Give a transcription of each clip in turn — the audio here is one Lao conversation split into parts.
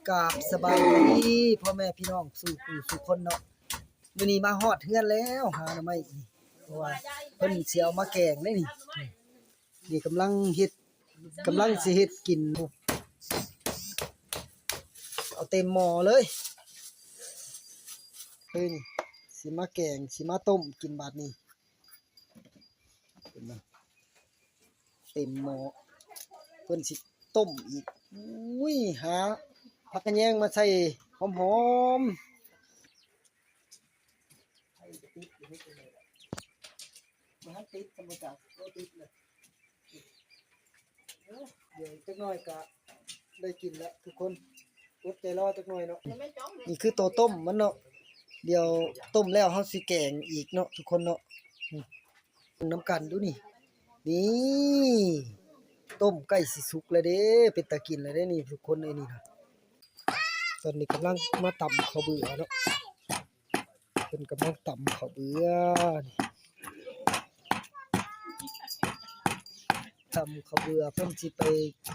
ກາບສະບາຍດີພໍ່ແມ່ພີ່ນ້ອງສູ່ຜູ້ສູ່ຄົນເນາະ. ມື້ນີ້ມາຮອດເຮືອນແລ້ວ ຫາໜໍ່ໄມ້ນີ້ ເພາະວ່າເພິ່ນຊິເອົາມາແກງເດ້ນີ້. ນີ້ກຳລັງເຮັດ ກຳລັງຊິເຮັດກິນ ເອົາເຕັມໝໍ້ເລີຍ. ເອີ ນີ້ຊິມາແກງ ຊິມາຕົ້ມກິນບາດນີ້. ເຫັນບໍ່? ເຕັມໝໍ້ ເພິ່ນຊິຕົ້ມອີກ. ອຸ້ຍ ຫາຜັກຂະແຍງມາໃສ່ຫອມໆ. ບໍ່ທັນຕິດ ບໍ່ຈັກ ໂອ້ ຕິດເລີຍ. ດຽວຈັກໜ້ອຍກະໄດ້ກິນແລ້ວທຸກຄົນ ອົດໃຈລໍຈັກໜ້ອຍເນາະ. ນີ້ຄືໂຕຕົ້ມມັນເນາະ ດຽວຕົ້ມແລ້ວເຮົາຊິແກງອີກເນາະທຸກຄົນເນາະ. ອືມ ເບິ່ງນຳກັນດູນີ້ ນີ້ ຕົ້ມໃກ້ຊິສຸກແລ້ວເດ້ ເປັນຕາກິນແລ້ວເດ້ນີ້ທຸກຄົນເອີຍ. ນີ້ນະ ຕອນນີ້ກຳລັງມາຕຳເຂົ້າເບືອເນາະ. ເພິ່ນກຳລັງຕຳເຂົ້າເບືອ ຕຳເຂົ້າເບືອ ເພິ່ນຊິໄປ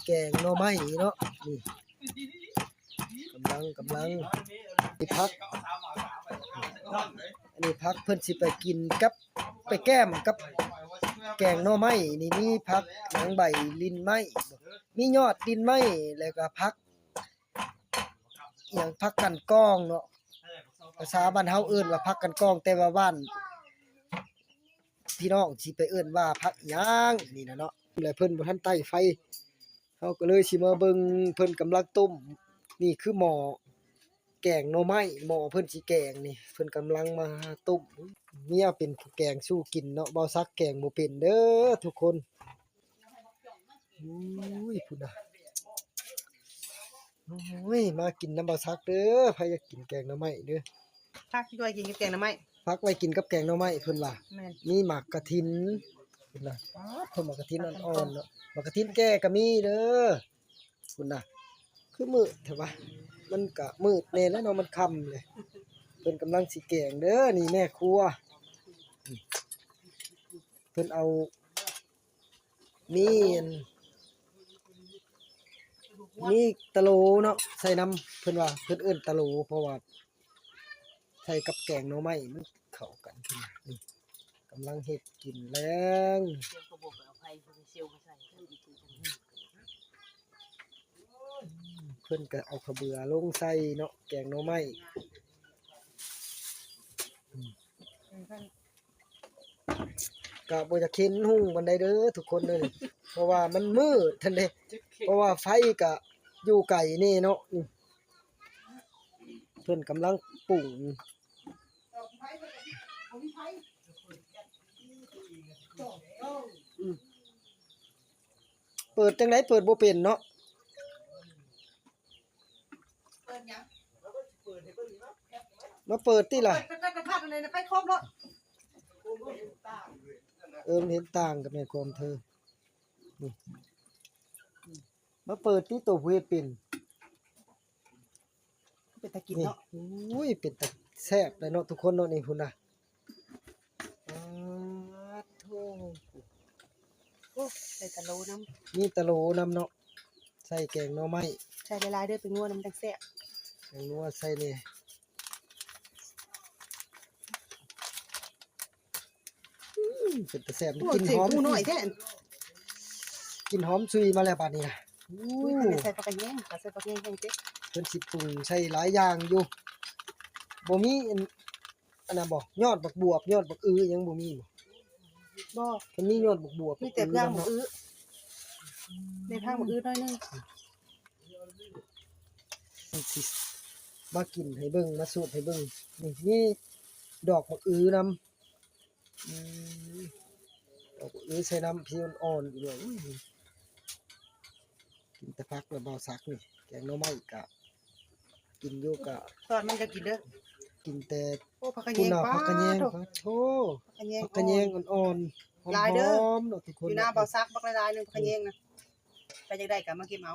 ແກງໜໍ່ໄມ້ເນາະ. ນີ້ ກຳລັງ ກຳລັງ ນີ້ຜັກ ອັນນີ້ຜັກເພິ່ນຊິໄປກິນກັບ ໄປແກ້ມກັບແກງໜໍ່ໄມ້. ນີ້ມີຜັກຫຍັງ ໃບລິ້ນໄມ້ ມີຍອດລິ້ນໄມ້ ແລ້ວກະຜັກ ອີ່ຫຍັງ ຜັກກັນກອງເນາະ ພາສາບ້ານເຮົາເອີ້ນວ່າຜັກກັນກອງ ແຕ່ວ່າບ້ານພີ່ນ້ອງຊິໄປເອີ້ນວ່າຜັກອີ່ຫຍັງນີ້ນະເນາະ. ແລະເພິ່ນບໍ່ທັນໄຕ້ໄຟ ເຮົາກໍເລີຍຊິມາເບິ່ງເພິ່ນກຳລັງຕົ້ມ. ນີ້ຄືໝໍ້ແກງໜໍ່ໄມ້ ໝໍ້ເພິ່ນຊິແກງນີ້ ເພິ່ນກຳລັງມາຕົ້ມ. ເມຍເປັນຜູ້ແກງສູ່ກິນເນາະ ບ່າວສັກແກງບໍ່ເປັນເດີທຸກຄົນ. ໂອ້ຍ ພຸ້ນນະ ໂອ້ຍ ມາກິນນຳບ່າວສັກເດີ ໃຜຢາກກິນແກງໜໍ່ໄມ້ເດີ. ຜັກທີ່ໄວ້ກິນກັບແກງໜໍ່ໄມ້ ຜັກໄວ້ກິນກັບແກງໜໍ່ໄມ້ເພິ່ນວ່າ. ແມ່ນ ມີໝາກກະທິນ ເພິ່ນວ່າ ປາດ ເພິ່ນໝາກກະທິນອ່ອນໆເນາະ ໝາກກະທິນແກ່ກໍມີເດີ. ພຸ້ນນະ ຄືມືດແທ້ວະ ມັນກະມືດແດ່ແລ້ວເນາະ ມັນຄ່ຳເລີຍ. ເພິ່ນກຳລັງຊິແກງເດີ ນີ້ແມ່ຄົວ ເພິ່ນເອົາ ມີອັນ ມີຕະໂຫຼເນາະ ໃສ່ນຳ ເພິ່ນວ່າ ເພິ່ນເອີ້ນຕະໂຫຼ ເພາະວ່າໃສ່ກັບແກງໜໍ່ໄມ້ມັນເຂົ້າກັນ. ເພິ່ນວ່າ ນີ້ ກຳລັງເຮັດກິນແລງ. ເພິ່ນກໍເອົາເຂົ້າເບືອລົງໃສ່ເນາະ ແກງໜໍ່ໄມ້. ກະບໍ່ຢາກເຫັນຮຸ່ງປານໃດເດີທຸກຄົນເດີ ເພາະວ່າມັນມືດຫັ້ນເດ້ ເພາະວ່າໄຟກະຢູ່ໄກແດ່ເນາະ. ນີ້ ເພິ່ນກຳລັງປຸງ ອືມ ເປີດຈັ່ງໃດ ເປີດບໍ່ເປັນເນາະ. ເປີດຫຍັງ? ມາເປີດຕິລະ. ເປີດກະພັດອັນໃດນະ ໄປຄົມໂລດ. ເອີ ມັນເຫັນຕ່າງກັບແມ່ຄວາມເທີ. ນີ້ ມາເປີດຕິ ໂຕຜູ້ເຮັດເປັນ. ເປັນຕາກິນເນາະ. ນີ້ ໂອ້ຍ ເປັນຕາແຊບເລີຍເນາະທຸກຄົນເນາະ. ນີ້ພຸ້ນນະ. ປາດໂທ້ ໂອ້ ໃສ່ຕະໂຫຼນຳ ມີຕະໂຫຼນຳເນາະ ໃສ່ແກງໜໍ່ໄມ້ ໃສ່ຫຼາຍໆເດີ ແປ້ງນົວນຳຈັ່ງແຊບ ແປ້ງນົວໃສ່ແດ່. ອືມ ເປັນຕາແຊບ ໂອ້ ກິນຫອມ ເສຍງໜ້ອຍແທ້ ກິນຫອມຊຸຍມາແລ້ວບາດນີ້ນະ. ໂອ້ຍ ເພິ່ນໃສ່ຜັກຂະແຍງ ໃສ່ຜັກຂະແຍງແຮງເຕັກ ເພິ່ນຊິປຸງໃສ່ຫຼາຍຢ່າງຢູ່ ບໍ່ມີອັນ ອັນນັ້ນບໍ່ ຍອດບັກບວບ ຍອດບັກອືຫຍັງບໍ່ມີບໍ່? ບໍ່ ເພິ່ນມີຍອດບັກບວບ ມີແຕ່ເຟືອງບັກອື ໃນທາງບັກອືໜ້ອຍໜຶ່ງ. ຊິມາກິນໃຫ້ເບິ່ງ ມາສູດໃຫ້ເບິ່ງ ນີ້ ມີດອກບັກອືນຳ. ອືມ ດອກບັກອືໃສ່ນ້ຳພີອ່ອນໆອີກດ້ວຍ. ອຸ້ຍ ກິນແຕ່ຜັກລະ ບ່າວສັກນີ້ ແກງໜໍ່ໄມ້ກະກິນຢູ່ ກະຕອນມັນກໍກິນເດີ ກິນແຕ່ ໂອ້ ຜັກຂະແຍງ ພຸ້ນນະ ປາດ ຜັກຂະແຍງ ໂທ້ ປາດໂທ້ ຜັກຂະແຍງ ຜັກຂະແຍງອ່ອນໆ ຫອມໆ ຫຼາຍເດີເນາະທຸກຄົນ. ຢູ່ນາບ່າວສັກບັກຫຼາຍໆໜຶ່ງ ຜັກຂະແຍງນະ ໃຜຢາກໄດ້ກໍມາເກັບເອົາ.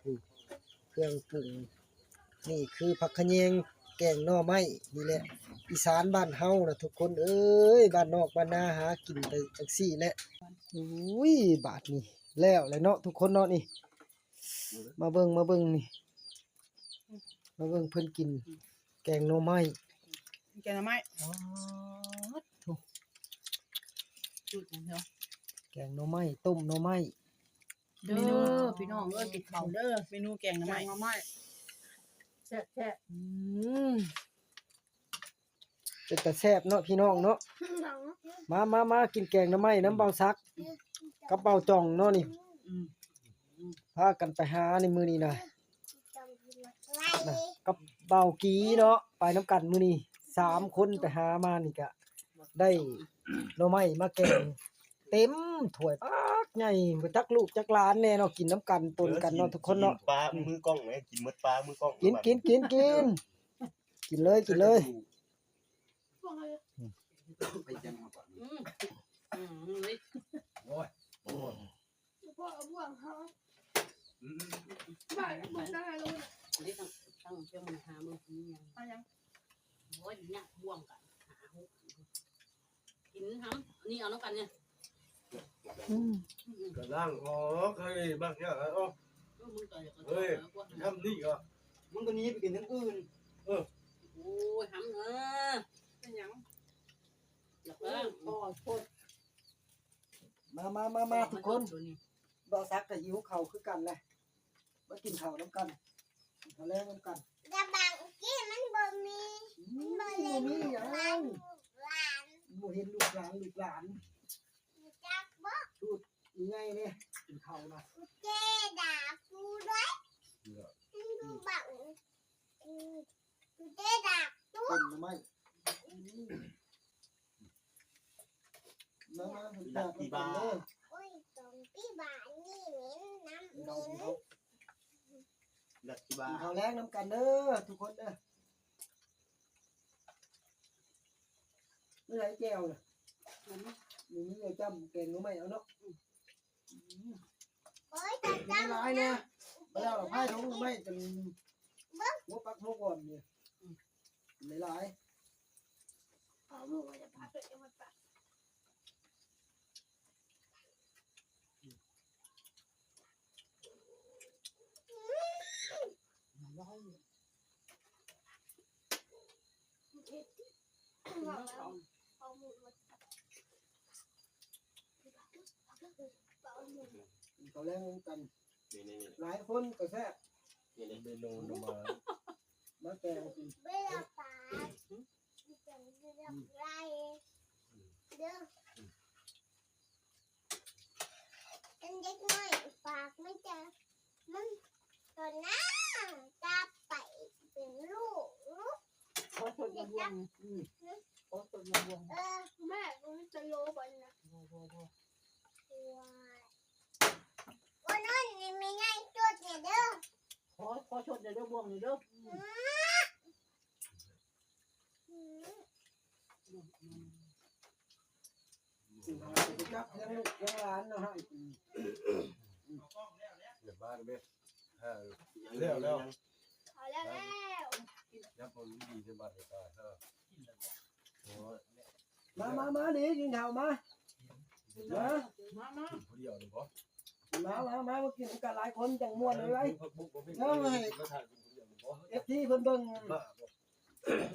ອືມ ເຄື່ອງປຸງ ນີ້ຄືຜັກຂະແຍງແກງໜໍ່ໄມ້ ນີ້ແຫຼະ ອີສານບ້ານເຮົານະທຸກຄົນເອີຍ ບ້ານນອກບ້ານນາຫາກິນໄປຈັ່ງຊີ້ແຫຼະ. ອຸ້ຍ ບາດນີ້ແລ້ວແຫຼະເນາະທຸກຄົນເນາະ. ນີ້ ມາເບິ່ງ ມາເບິ່ງນີ້ ມາເບິ່ງເພິ່ນກິນ ອືມ ແກງໜໍ່ໄມ້ ແກງໜໍ່ໄມ້ ປາດໂທ້ ສູດຫຍັງເນາະ ແກງໜໍ່ໄມ້ ຕົ້ມໜໍ່ໄມ້ ເດີ ເມນູ ພີ່ນ້ອງເອີຍ ກິນເຂົ້າເດີ ເມນູແກງໜໍ່ໄມ້ ແກງໜໍ່ໄມ້ ແຊບໆ ອືມ ເປັນຕາແຊບເນາະພີ່ນ້ອງເນາະ ມາ ມາ ມາ ກິນແກງໜໍ່ໄມ້ນຳບ່າວສັກກັບບ່າວຈ່ອງເນາະນີ້ ອືມ ພາກັນໄປຫາໃນມື້ນີ້ນະ ນະ ກັບບ່າວກີເນາະ ໄປນຳກັນມື້ນີ້ ສາມຄົນໄປຫາມານີ້ກະໄດ້ໜໍ່ໄມ້ມາແກງເຕັມຖ້ວຍ ປາກໃຫຍ່ ບໍ່ຈັກລູກຈັກຫຼານແນ່ເນາະ ກິນນຳກັນປົນກັນເນາະທຸກຄົນເນາະ ກິນປາມືກ້ອງ ກິນໝົດປາມືກ້ອງ ກິນ ກິນ ກິນ ກິນ ກິນເລີຍ ກິນເລີຍ ໄປແຈ່ມເຮົາກ່ອນ ອືມ ອືມ ໂອ້ຍ ໂອ້ຍ ພໍ່ເອົາບ່ວງເຮົາ ອືມ ບ້ານເຮົາບໍ່ໄດ້ ອັນນີ້ຕັ້ງ ຕັ້ງເຄື່ອງມັນຫາເບິ່ງ ມີຫຍັງ ເອົາຫຍັງ ໂອ້ຍ ຍາກບ່ວງກັນ ຫາຫົກ ກິນຫຳ ອັນນີ້ເອົານຳກັນນີ້ ອືມ ກະລ້າງອອກ ເຮີ້ຍ ບັກຍາກອອກ ເອີ ມັນກະຢາກ ເຮີ້ຍ ທຳນີ້ກະ ມັນກະໜີໄປກິນທາງອື່ນ ເອີ ໂອ້ຍ ຫຳເອີ ເປັນຫຍັງ ຢາກ ໂອ້ຍ ພໍໂພດ ມາ ມາ ມາ ມາ ທຸກຄົນ ບ່າວສັກກະຫິວເຂົ້າຄືກັນແຫຼະ ມາກິນເຂົ້ານຳກັນ ກິນເຂົ້າແລງນຳກັນ ແຕ່ບາງທີມັນບໍ່ມີ ອືມ ມັນບໍ່ມີຫຍັງ ລູກຫຼານ ບໍ່ເຫັນລູກຫຼານ ລູກຫຼານ ຮູ້ຈັກບໍ່ ສູດໃຫຍ່ເດ້ ກິນເຂົ້ານະ ກູເຈດາກູດ້ວຍ ເອີ ມັນດູບັກ ກູເຈດາຕູ ຕົ້ມໜໍ່ໄມ້ ອືມ ມາ ມາ ກິນເຂົ້ານຳກັນເດີ ໂອ້ຍ ສອງປີບາດນີ້ເໝັນ ນ້ຳເໝັນ ລັດທິບາ ກິນເຂົ້າແລງນຳກັນເດີ ທຸກຄົນເດີ ເມື່ອໃດແຈ່ວນະ ບໍ່ມີ ບໍ່ມີ ຈ້ຳແກງໜໍ່ໄມ້ເອົາເນາະ ອືມ ໂອ້ຍ ກິນຫຼາຍໆ ນະ ບໍ່ໄດ້ເອົາພາຍຖົງໜໍ່ໄມ້ຈົນຫົວປັກຫົວກອນນີ້ ອືມ ກິນຫຼາຍໆ ເອົາໝູ່ໄວ້ຈະພາໄປເອົາໄວ້ປະ ກິນເຂົ້າແລງນຳກັນ ນີ້ໆໆ ຫຼາຍຄົນກໍແຊບ ນີ້ໆ ເມນູໜໍ່ໄມ້ ມາແຕ່ງກິນ ເວລາປາ ອືມ ເດີ ເປັນເດັກນ້ອຍ ປາກມັນຈະ ມັນ ຕອນໜ້າຈະໄປເປັນລູກ ຂໍຊົດໜ້າບ່ວງ ອືມ ຂໍຊົດໜ້າບ່ວງ ເອີ ແມ່ ມັນຈະໂລບັນນະ ບໍ່ ບໍ່ ບໍ່ ໂອ້ຍ ໂອ້ຍ ນີ້ແມ່ໃຫຍ່ຈົດນີ້ເດີ ຂໍ ຂໍຊົດແດ່ເດີ ບ່ວງນີ້ເດີ ອືມ ອືມ ອືມ ຊິຫາໄປຈັບລ້ຽງລູກລ້ຽງຫຼານເນາະ ໃຫ້ ອືມ ເຮັດມາເດ້ແມ່ ເອີ ແລ້ວ ແລ້ວ ເອົາແລ້ວ ແລ້ວ ຍັບເອົາດີໆ ໃນບາດນີ້ກະ ເອີ ໂອ້ຍ ມາ ມາ ມາ ດີ ກິນເຂົ້າມາ ມາ ມາ ມາ ກິນຜູ້ດຽວນີ້ບໍ່ ມາ ມາ ມາ ມາກິນນຳກັນຫຼາຍຄົນຈັ່ງມ່ວນເລີຍ ເອີ ເອັຟຊີເພິ່ນເບິ່ງ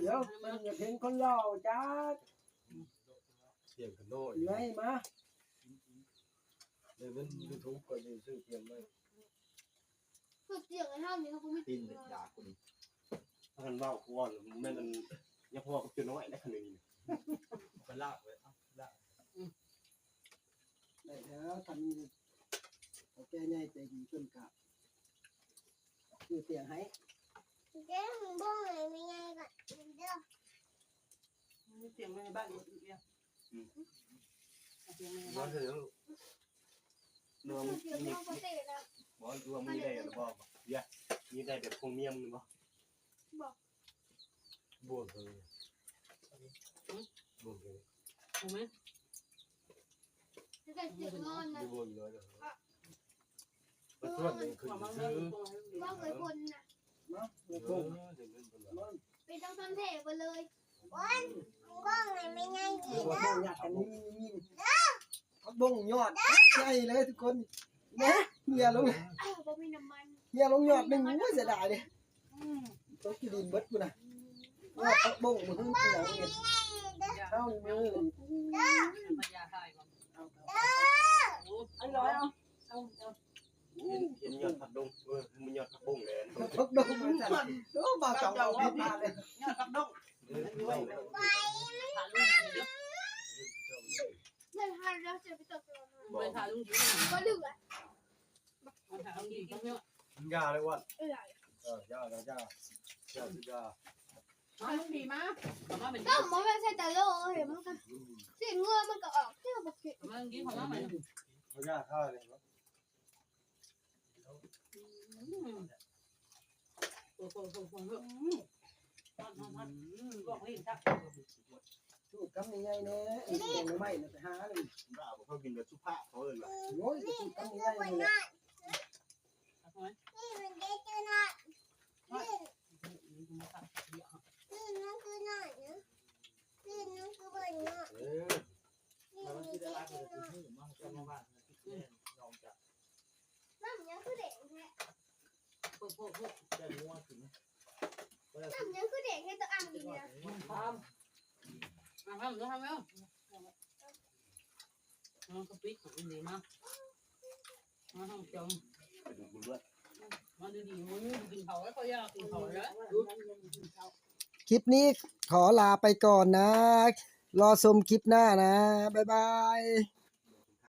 ດຽວມັນຈະເຫັນຄົນເວົ້າຈັກ ສຽງກະໂນ້ຍ ໄງມາ ໃນເງິນຢູທູບກໍໄດ້ຊື້ຕຽງໄວ້ ຄືຕຽງໃຫ້ເຮົານີ້ ເຮົາບໍ່ມີຕີນຢາກກູນີ້ ພາກັນເວົ້າກ່ອນ ແມ່ນອັນ ຍາພໍ່ກັບເຈົ້ານ້ອຍໄດ້ຄັນນີ້ ໄປລາກໄວ້ ເອົາລາກ ອືມ ໄດ້ແລ້ວ ຄັນເຖົ້າແກ່ໃຫຍ່ໃຈດີເພິ່ນກະ ຊື້ຕຽງໃຫ້ ເດີ ເບິ່ງໃຫ້ແມ່ໃຫຍ່ກ່ອນເດີ ມີຕຽງໃນບ້ານບໍ່ອີກ ອືມ ເອົາຕຽງໃນ ບໍ່ ບ້ານ ເຖິງ ເລື່ອງ ເຮົາບໍ່ເຕະແລ້ວ ບໍ່ ເລື່ອງມີໄດ້ແລ້ວບໍ່ ເຍ ມີໄດ້ແບບໂຮງຮຽນບໍ່ ບໍ່ ບໍ່ເຄີຍ ຫຶ ບໍ່ເຄີຍ ຮູ້ໄໝ? ແຕ່ເສຍງນອນນະ ບໍ່ເຄີຍ ປະຊວນເລີຍຄືຊື່ ເວົ້າເລີຍຄົນນະ ເອີ ເປັນຈັ່ງຊັ້ນແທ້ເບິດເລີຍ ໂອ້ຍ ເບິ່ງໃຫ້ແມ່ໃຫຍ່ກິນເດີ ເບິ່ງຍອດ ເດີ ເບິ່ງຍອດ ໃຫຍ່ເລີຍທຸກຄົນ ເນາະ ເຫື່ອລົງ ບໍ່ມີນ້ຳມັນ ເຫື່ອລົງຍອດໜຶ່ງ ໂອ້ຍ ເສຍດາຍເດ້ ອືມ ຕົກຂີ້ດິນເບິດພຸ້ນນະ. ວ່າຜັກບົ້ງມື້ຮືນກິນຫຍັງນີ້ ເຊົ້ານີ້ມື້ນີ້. ເອົາ ເອົາ ເອົາ ເອົາ ເອົາ ເຫັນ ເຫັນຍອດຜັກດົງ ເອີ ມັນຍອດຜັກບົ້ງແຫຼະ ຜັກດົງມັນຊັ້ນ. ໂອ້ ບ່າວເຈົ້າເອົາເຫັດມາເລີຍ ຍອດຜັກດົງ. ເອີ ເອີ ຢ່າເລີຍອ້ວນ ເອີ ຢ່າ ຢ່າ ຢ່າ ຢ່າ ຢ່າ ມາ ລຸງດີມາ ເອົາມາແມ່ນ ກໍບໍ່ແມ່ນໃສ່ຕະໂລເຫັນມັນກໍ ອືມ ຊີ້ນງົວມັນກໍອອກ ເຈົ້າບໍ່ກິນ ເອົາມາລຸງດີ ເອົາມາໃໝ່ ເອົາຢ່າຂ້າເລີຍ. ອືມ ໂອ້ໂຫ ໂອ້ໂຫ ໂອ້ໂຫ ອືມ ຮ້ອນ ຮ້ອນ ຮ້ອນ ອືມ ລວກເລີຍຈ້ະ ຈູດຄຳໃຫຍ່ໆແດ່ ແກງໜໍ່ໄມ້ນະ ໄປຫາເລີຍ. ບ້າບໍ່ ເຂົາກິນແບບສຸພາບ ເຂົາເອີ້ນວ່າ ໂອ້ຍ ຈູດຄຳໃຫຍ່ໆນີ້ແຫຼະ. ນ້ຳຫຍັງຄືແດງແທ້? ແຕ່ງົວກິນ ນ້ຳຫຍັງຄືແດງແທ້ ຕະອັ່ງນີ້ນະ? ທຳ ມາທຳ ທຳແລ້ວ ມັນກໍປິດ ດີມາ ມາທຳ ຈອມ ມາດີໆ ມື້ນີ້ກິນເຂົ້າແລ້ວ ຂ້ອຍຢາກກິນເຂົ້າແລ້ວ. ຄລິปนี้ขอลาไปก่อนนะ รอชมคลิปหน้านะ บ๊ายบาย.